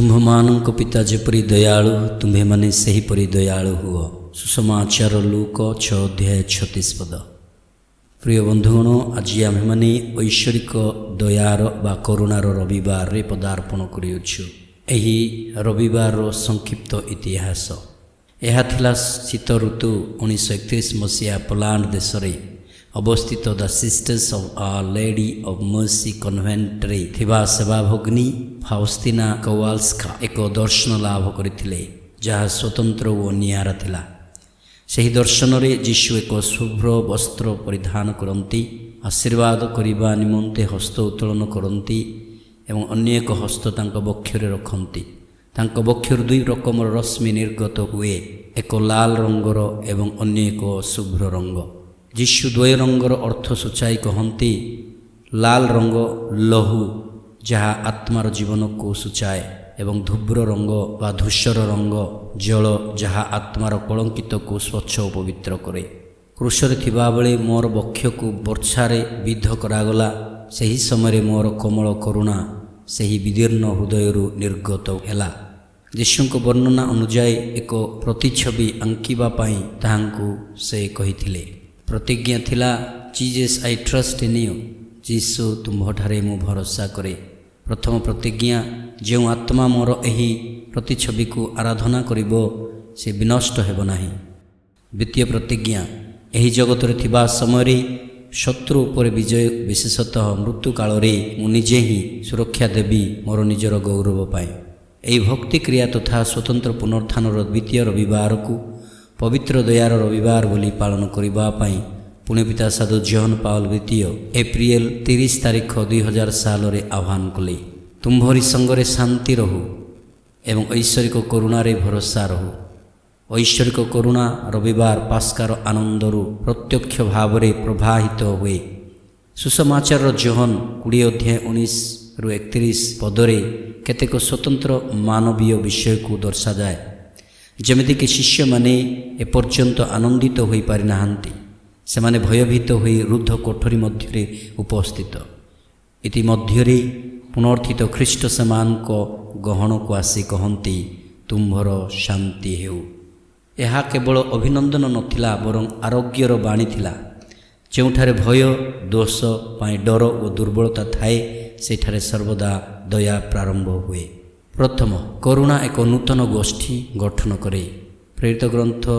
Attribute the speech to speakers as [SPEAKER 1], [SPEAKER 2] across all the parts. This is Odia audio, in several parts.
[SPEAKER 1] ତୁମ୍ଭମାନଙ୍କ ପିତା ଯେପରି ଦୟାଳୁ, ତୁମ୍ଭେମାନେ ସେହିପରି ଦୟାଳୁ ହୁଅ। ସୁସମାଚାର ଲୂକ 6 ଅଧ୍ୟାୟ 36 ପଦ। ପ୍ରିୟ ବନ୍ଧୁଗଣ, ଆଜି ଆମ୍ଭେମାନେ ଐଶ୍ୱରିକ ଦୟାର ବା କରୁଣାର ରବିବାରରେ ପଦାର୍ପଣ କରିଅଛୁ। ଏହି ରବିବାରର ସଂକ୍ଷିପ୍ତ ଇତିହାସ। ଏହା ଥିଲା ଶୀତ ଋତୁ, 1931 ମସିହା। ପୋଲାଣ୍ଡ ଦେଶରେ ଅବସ୍ଥିତ The Sisters of Our Lady of Mercy କନଭେଣ୍ଟରେ ଥିବା ସେବାଭଗ୍ନୀ ଫାଉସ୍ତିନା କୱାଲ୍ସ୍କା ଏକ ଦର୍ଶନ ଲାଭ କରିଥିଲେ, ଯାହା ସ୍ୱତନ୍ତ୍ର ଓ ନିଆରା ଥିଲା। ସେହି ଦର୍ଶନରେ ଯୀଶୁ ଏକ ଶୁଭ୍ର ବସ୍ତ୍ର ପରିଧାନ କରନ୍ତି, ଆଶୀର୍ବାଦ କରିବା ନିମନ୍ତେ ହସ୍ତ ଉତ୍ତୋଳନ କରନ୍ତି ଏବଂ ଅନ୍ୟ ଏକ ହସ୍ତ ତାଙ୍କ ବକ୍ଷରେ ରଖନ୍ତି। ତାଙ୍କ ବକ୍ଷରୁ ଦୁଇ ରକମର ରଶ୍ମି ନିର୍ଗତ ହୁଏ, ଏକ ଲାଲ ରଙ୍ଗର ଏବଂ ଅନ୍ୟ ଏକ ଶୁଭ୍ର ରଙ୍ଗ। ଯୀଶୁ ଦ୍ୱୟ ରଙ୍ଗର ଅର୍ଥ ସୂଚାଇ କହନ୍ତି, ଲାଲ ରଙ୍ଗ ଲହୁ, ଯାହା ଆତ୍ମାର ଜୀବନକୁ ସୂଚାଏ ଏବଂ ଧୂବ୍ର ରଙ୍ଗ ବା ଧୂସର ରଙ୍ଗ ଜଳ, ଯାହା ଆତ୍ମାର କଳଙ୍କିତକୁ ସ୍ୱଚ୍ଛ ଓ ପବିତ୍ର କରେ। କ୍ରୁଶରେ ଥିବାବେଳେ ମୋର ବକ୍ଷକୁ ବର୍ଚ୍ଛାରେ ବିଦ୍ଧ କରାଗଲା। ସେହି ସମୟରେ ମୋର କୋମଳ କରୁଣା ସେହି ବିଦୀର୍ଣ୍ଣ ହୃଦୟରୁ ନିର୍ଗତ ହେଲା। ଯୀଶୁଙ୍କ ବର୍ଣ୍ଣନା ଅନୁଯାୟୀ ଏକ ପ୍ରତିଛବି ଆଙ୍କିବା ପାଇଁ ତାହାଙ୍କୁ ସେ କହିଥିଲେ। ପ୍ରତିଜ୍ଞା ଥିଲା, "Jesus, I trust in you." ଯୀଶୁ, ତୁମ୍ଭଠାରେ ମୁଁ ଭରସା କରେ। ପ୍ରଥମ ପ୍ରତିଜ୍ଞା, ଯେଉଁ ଆତ୍ମା ମୋର ଏହି ପ୍ରତିଛବିକୁ ଆରାଧନା କରିବ, ସେ ବିନଷ୍ଟ ହେବ ନାହିଁ। ଦ୍ୱିତୀୟ ପ୍ରତିଜ୍ଞା, ଏହି ଜଗତରେ ଥିବା ସମୟରେ ଶତ୍ରୁ ଉପରେ ବିଜୟ, ବିଶେଷତଃ ମୃତ୍ୟୁ କାଳରେ ମୁଁ ନିଜେ ହିଁ ସୁରକ୍ଷା ଦେବି ମୋର ନିଜର ଗୌରବ ପାଇଁ। ଏହି ଭକ୍ତି କ୍ରିୟା ତଥା ସ୍ୱତନ୍ତ୍ର ପୁନରୁତ୍ଥାନର ଦ୍ୱିତୀୟ ରବିବାରକୁ ପବିତ୍ର ଦୟାର ରବିବାର ବୋଲି ପାଳନ କରିବା ପାଇଁ ପୁଣ୍ୟପିତା ସାଧୁ ଜହନ ପାଉଲ ଦ୍ୱିତୀୟ ଏପ୍ରିଲ 30 ତାରିଖ 2000 ସାଲରେ ଆହ୍ୱାନ କଲେ। ତୁମ୍ଭରି ସଙ୍ଗରେ ଶାନ୍ତି ରହୁ ଏବଂ ଐଶ୍ୱରିକ କରୁଣାରେ ଭରସା ରହୁ। ଐଶ୍ୱରିକ କରୁଣା ରବିବାର ପାସ୍କାର ଆନନ୍ଦରୁ ପ୍ରତ୍ୟକ୍ଷ ଭାବରେ ପ୍ରବାହିତ ହୁଏ। ସୁସମାଚାରର ଜୋହନ 20 ଅଧ୍ୟାୟ 19ରୁ 31 ପଦରେ କେତେକ ସ୍ୱତନ୍ତ୍ର ମାନବୀୟ ବିଷୟକୁ ଦର୍ଶାଯାଏ, ଯେମିତିକି ଶିଷ୍ୟମାନେ ଏପର୍ଯ୍ୟନ୍ତ ଆନନ୍ଦିତ ହୋଇପାରିନାହାନ୍ତି। ସେମାନେ ଭୟଭୀତ ହୋଇ ରୁଦ୍ଧ କୋଠରୀ ମଧ୍ୟରେ ଉପସ୍ଥିତ। ଇତିମଧ୍ୟରେ ପୁନରୁତ୍ଥିତ ଖ୍ରୀଷ୍ଟ ସେମାନଙ୍କ ଗହଣକୁ ଆସି କହନ୍ତି, "ତୁମ୍ଭର ଶାନ୍ତି ହେଉ।" ଏହା କେବଳ ଅଭିନନ୍ଦନ ନଥିଲା, ବରଂ ଆରୋଗ୍ୟର ବାଣୀ ଥିଲା। ଯେଉଁଠାରେ ଭୟ, ଦୋଷ ପାଇଁ ଡର ଓ ଦୁର୍ବଳତା ଥାଏ, ସେଠାରେ ସର୍ବଦା ଦୟା ପ୍ରାରମ୍ଭ ହୁଏ। ପ୍ରଥମ, କରୁଣା ଏକ ନୂତନ ଗୋଷ୍ଠୀ ଗଠନ କରେ। ପ୍ରେରିତ ଗ୍ରନ୍ଥ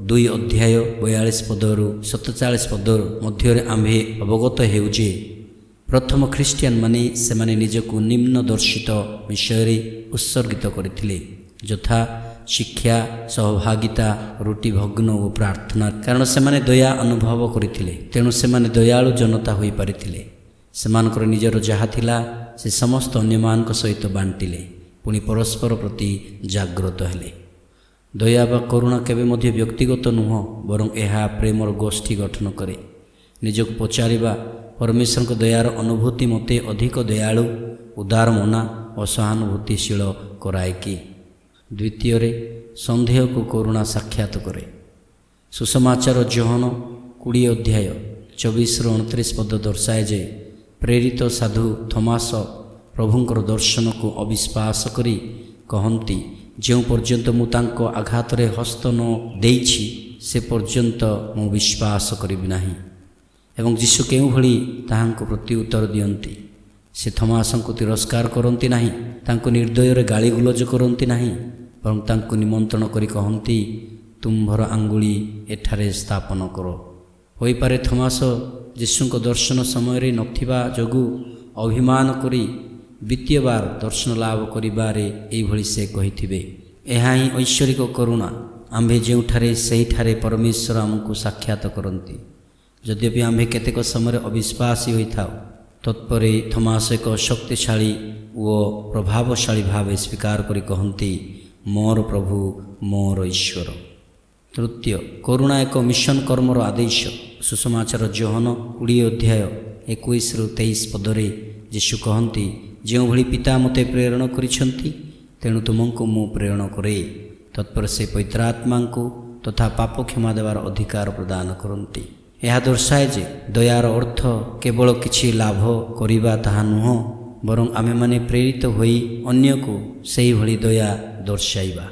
[SPEAKER 1] 2 ଅଧ୍ୟାୟ 42 ପଦରୁ 47 ପଦ ମଧ୍ୟରେ ଆମ୍ଭେ ଅବଗତ ହେଉ ଯେ ପ୍ରଥମ ଖ୍ରୀଷ୍ଟିଆନମାନେ ସେମାନେ ନିଜକୁ ନିମ୍ନ ଦର୍ଶିତ ବିଷୟରେ ଉତ୍ସର୍ଗିତ କରିଥିଲେ, ଯଥା ଶିକ୍ଷା, ସହଭାଗିତା, ରୁଟି ଭଗ୍ନ ଓ ପ୍ରାର୍ଥନା। କାରଣ ସେମାନେ ଦୟା ଅନୁଭବ କରିଥିଲେ, ତେଣୁ ସେମାନେ ଦୟାଳୁ ଜନତା ହୋଇପାରିଥିଲେ। ସେମାନଙ୍କର ନିଜର ଯାହା ଥିଲା, ସେ ସମସ୍ତ ଅନ୍ୟମାନଙ୍କ ସହିତ ବାଣ୍ଟିଲେ, ପୁଣି ପରସ୍ପର ପ୍ରତି ଜାଗ୍ରତ ହେଲେ। ଦୟା ବା କରୁଣା କେବେ ମଧ୍ୟ ବ୍ୟକ୍ତିଗତ ନୁହଁ, ବରଂ ଏହା ପ୍ରେମର ଗୋଷ୍ଠୀ ଗଠନ କରେ। ନିଜକୁ ପଚାରିବା, ପରମେଶ୍ୱରଙ୍କ ଦୟାର ଅନୁଭୂତି ମୋତେ ଅଧିକ ଦୟାଳୁ, ଉଦାରମନା ଓ ସହାନୁଭୂତିଶୀଳ କରାଏ କି? ଦ୍ୱିତୀୟରେ, ସନ୍ଦେହକୁ କରୁଣା ସାକ୍ଷାତ କରେ। ସୁସମାଚାର ଯୋହନ 20 ଅଧ୍ୟାୟ 24ରୁ 29 ପଦ ଦର୍ଶାଏ ଯେ ପ୍ରେରିତ ସାଧୁ ଥମାସ ପ୍ରଭୁଙ୍କର ଦର୍ଶନକୁ ଅବିଶ୍ୱାସ କରି କହନ୍ତି, "ଯେଉଁ ପର୍ଯ୍ୟନ୍ତ ମୁଁ ତାଙ୍କ ଆଘାତରେ ହସ୍ତ ନ ଦେଇଛି, ସେ ପର୍ଯ୍ୟନ୍ତ ମୁଁ ବିଶ୍ୱାସ କରିବି ନାହିଁ।" ଏବଂ ଯୀଶୁ କେଉଁଭଳି ତାହାଙ୍କୁ ପ୍ରତ୍ୟୁତ୍ତର ଦିଅନ୍ତି? ସେ ଥମାସଙ୍କୁ ତିରସ୍କାର କରନ୍ତି ନାହିଁ, ତାଙ୍କୁ ନିର୍ଦ୍ଦୟରେ ଗାଳିଗୁଲଜ କରନ୍ତି ନାହିଁ, ବରଂ ତାଙ୍କୁ ନିମନ୍ତ୍ରଣ କରି କହନ୍ତି, "ତୁମ୍ଭର ଆଙ୍ଗୁଳି ଏଠାରେ ସ୍ଥାପନ କର।" ହୋଇପାରେ ଥମାସ ଯୀଶୁଙ୍କ ଦର୍ଶନ ସମୟରେ ନଥିବା ଯୋଗୁଁ ଅଭିମାନ କରି ଦ୍ୱିତୀୟବାର ଦର୍ଶନ ଲାଭ କରିବାରେ ଏଇଭଳି ସେ କହିଥିବେ। ଏହା ହିଁ ଐଶ୍ୱରିକ କରୁଣା। ଆମ୍ଭେ ଯେଉଁଠାରେ, ସେହିଠାରେ ପରମେଶ୍ୱର ଆମକୁ ସାକ୍ଷାତ କରନ୍ତି, ଯଦ୍ୟପି ଆମ୍ଭେ କେତେକ ସମୟରେ ଅବିଶ୍ୱାସୀ ହୋଇଥାଉ। ତତ୍ପରେ ଥମାସ ଏକ ଶକ୍ତିଶାଳୀ ଓ ପ୍ରଭାବଶାଳୀ ଭାବେ ସ୍ୱୀକାର କରି କହନ୍ତି, "ମୋର ପ୍ରଭୁ, ମୋର ଈଶ୍ୱର।" ତୃତୀୟ, କରୁଣା ଏକ ମିଶନ କର୍ମର ଆଦେଶ। ସୁସମାଚାର ଯୋହନ 20 ଅଧ୍ୟାୟ 21ରୁ 23 ପଦରେ ଯୀଶୁ କହନ୍ତି, "ଯେଉଁଭଳି ପିତା ମୋତେ ପ୍ରେରଣ କରିଛନ୍ତି, ତେଣୁ ତୁମକୁ ମୁଁ ପ୍ରେରଣ କରେ।" ତତ୍ପରେ ସେ ପବିତ୍ର ଆତ୍ମାଙ୍କୁ ତଥା ପାପ କ୍ଷମା ଦେବାର ଅଧିକାର ପ୍ରଦାନ କରନ୍ତି। ଏହା ଦର୍ଶାଏ ଯେ ଦୟାର ଅର୍ଥ କେବଳ କିଛି ଲାଭ କରିବା ତାହା ନୁହଁ। ବରଂ ଆମେମାନେ ପ୍ରେରିତ ହୋଇ ଅନ୍ୟକୁ ସେହିଭଳି ଦୟା ଦର୍ଶାଇବା।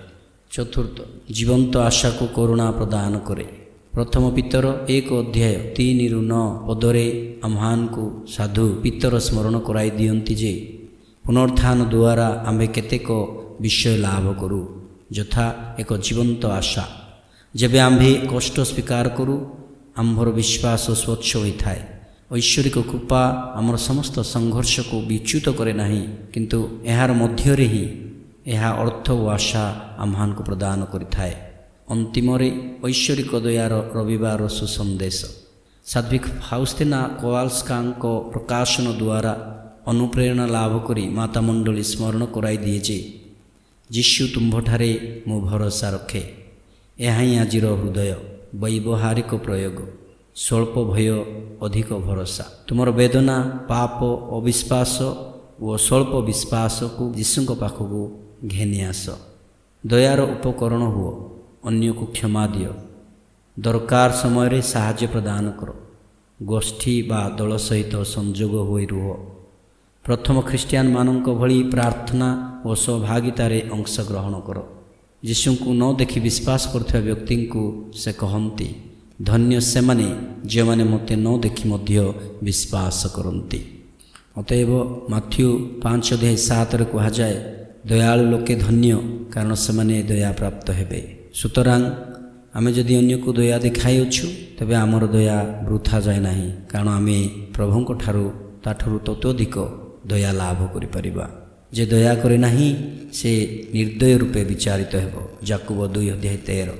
[SPEAKER 1] ଚତୁର୍ଥ, ଜୀବନ୍ତ ଆଶାକୁ କରୁଣା ପ୍ରଦାନ କରେ। ପ୍ରଥମ ପିତର 1 ଅଧ୍ୟାୟ 3ରୁ 9 ପଦରେ ଆମ୍ଭମାନଙ୍କୁ ସାଧୁ ପିତର ସ୍ମରଣ କରାଇ ଦିଅନ୍ତି ଯେ ପୁନରୁତ୍ଥାନ ଦ୍ୱାରା ଆମ୍ଭେ କେତେକ ବିଷୟ ଲାଭ କରୁ, ଯଥା ଏକ ଜୀବନ୍ତ ଆଶା। ଯେବେ ଆମ୍ଭେ କଷ୍ଟ ସ୍ୱୀକାର କରୁ, ଆମ୍ଭର ବିଶ୍ୱାସ ସ୍ୱଚ୍ଛ ହୋଇଥାଏ। ଐଶ୍ୱରିକ କୃପା ଆମର ସମସ୍ତ ସଂଘର୍ଷକୁ ବିଚ୍ୟୁତ କରେ ନାହିଁ, କିନ୍ତୁ ଏହାର ମଧ୍ୟରେ ହିଁ ଏହା ଅର୍ଥ ଓ ଆଶା ଆମ୍ଭମାନଙ୍କୁ ପ୍ରଦାନ କରିଥାଏ। ଅନ୍ତିମରେ ଐଶ୍ୱରିକ ଦୟାର ରବିବାର ସୁସନ୍ଦେଶ। ସାଧ୍ୱୀ ଫାଉସ୍ତିନା କୋୱାଲ୍ସ୍କାଙ୍କ ପ୍ରକାଶନ ଦ୍ୱାରା ଅନୁପ୍ରେରଣା ଲାଭ କରି ମାତା ମଣ୍ଡଳୀ ସ୍ମରଣ କରାଇ ଦିଏ ଯେ ଯୀଶୁ, ତୁମ୍ଭଠାରେ ମୁଁ ଭରସା ରଖେ। ଏହା ହିଁ ଆଜିର ହୃଦୟ ବ୍ୟବହାରିକ ପ୍ରୟୋଗ। ସ୍ୱଳ୍ପ ଭୟ, ଅଧିକ ଭରସା। ତୁମର ବେଦନା, ପାପ, ଅବିଶ୍ୱାସ ଓ ସ୍ୱଳ୍ପ ବିଶ୍ୱାସକୁ ଯୀଶୁଙ୍କ ପାଖକୁ ଘେନି ଆସ। ଦୟାର ଉପକରଣ ହୁଅ। ଅନ୍ୟକୁ କ୍ଷମା ଦିଅ। ଦରକାର ସମୟରେ ସାହାଯ୍ୟ ପ୍ରଦାନ କର। ଗୋଷ୍ଠୀ ବା ଦଳ ସହିତ ସଂଯୋଗ ହୋଇ ରୁହ। ପ୍ରଥମ ଖ୍ରୀଷ୍ଟିଆନମାନଙ୍କ ଭଳି ପ୍ରାର୍ଥନା ଓ ସହଭାଗିତାରେ ଅଂଶଗ୍ରହଣ କର। ଯୀଶୁଙ୍କୁ ନ ଦେଖି ବିଶ୍ୱାସ କରୁଥିବା ବ୍ୟକ୍ତିଙ୍କୁ ସେ କହନ୍ତି, "ଧନ୍ୟ ସେମାନେ ଯେଉଁମାନେ ମୋତେ ନ ଦେଖି ମଧ୍ୟ ବିଶ୍ୱାସ କରନ୍ତି।" ଅତଏବ ମାଥ୍ୟୁ 5 ଅଧ୍ୟାୟ 7ରେ କୁହାଯାଏ, "ଦୟାଳୁ ଲୋକେ ଧନ୍ୟ, କାରଣ ସେମାନେ ଦୟା ପ୍ରାପ୍ତ ହେବେ।" ସୁତରାଂ ଆମେ ଯଦି ଅନ୍ୟକୁ ଦୟା ଦେଖାଇଅଛୁ, ତେବେ ଆମର ଦୟା ବୃଥା ଯାଏ ନାହିଁ, କାରଣ ଆମେ ପ୍ରଭୁଙ୍କ ଠାରୁ ତାଠାରୁ ତତୋଧିକ ଦୟା ଲାଭ କରିପାରିବା। ଯେ ଦୟା କରେ ନାହିଁ, ସେ ନିର୍ଦ୍ଦୟ ରୂପେ ବିଚାରିତ ହେବ। ଯାକୁବ 2 ଅଧ୍ୟାୟ 13।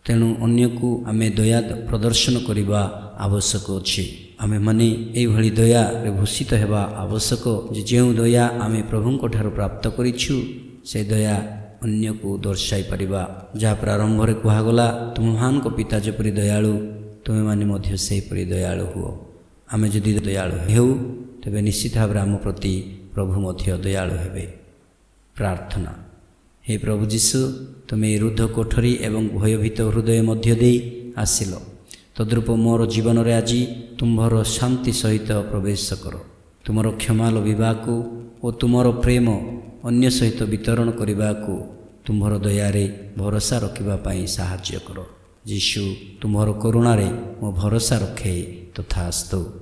[SPEAKER 1] ତେଣୁ ଅନ୍ୟକୁ ଆମେ ଦୟା ପ୍ରଦର୍ଶନ କରିବା ଆବଶ୍ୟକ ଅଛି। ଆମେମାନେ ଏଇଭଳି ଦୟାରେ ଭୂଷିତ ହେବା ଆବଶ୍ୟକ ଯେ ଯେଉଁ ଦୟା ଆମେ ପ୍ରଭୁଙ୍କ ଠାରୁ ପ୍ରାପ୍ତ କରିଛୁ, ସେ ଦୟା ଅନ୍ୟକୁ ଦର୍ଶାଇ ପାରିବା। ଯାହା ପ୍ରାରମ୍ଭରେ କୁହାଗଲା, "ତୁମମାନଙ୍କ ପିତା ଯେପରି ଦୟାଳୁ, ତୁମେମାନେ ମଧ୍ୟ ସେହିପରି ଦୟାଳୁ ହୁଅ।" ଆମେ ଯଦି ଦୟାଳୁ ହେଉ, ତେବେ ନିଶ୍ଚିତ ଭାବରେ ଆମ ପ୍ରତି ପ୍ରଭୁ ମଧ୍ୟ ଦୟାଳୁ ହେବେ। ପ୍ରାର୍ଥନା। ହେ ପ୍ରଭୁ ଯୀଶୁ, ତୁମେ ରୁଦ୍ଧ କୋଠରୀ ଏବଂ ଭୟଭୀତ ହୃଦୟ ମଧ୍ୟ ଦେଇ ଆସିଲ। ତଦ୍ରୂପ ମୋର ଜୀବନରେ ଆଜି ତୁମ୍ଭର ଶାନ୍ତି ସହିତ ପ୍ରବେଶ କର। ତୁମର କ୍ଷମା ଲଭିବାକୁ ଓ ତୁମର ପ୍ରେମ ଅନ୍ୟ ସହିତ ବିତରଣ କରିବାକୁ, ତୁମ୍ଭର ଦୟାରେ ଭରସା ରଖିବା ପାଇଁ ସାହାଯ୍ୟ କର। ଯୀଶୁ, ତୁମର କରୁଣାରେ ମୁଁ ଭରସା ରଖେ। ତଥାସ୍ତୁ।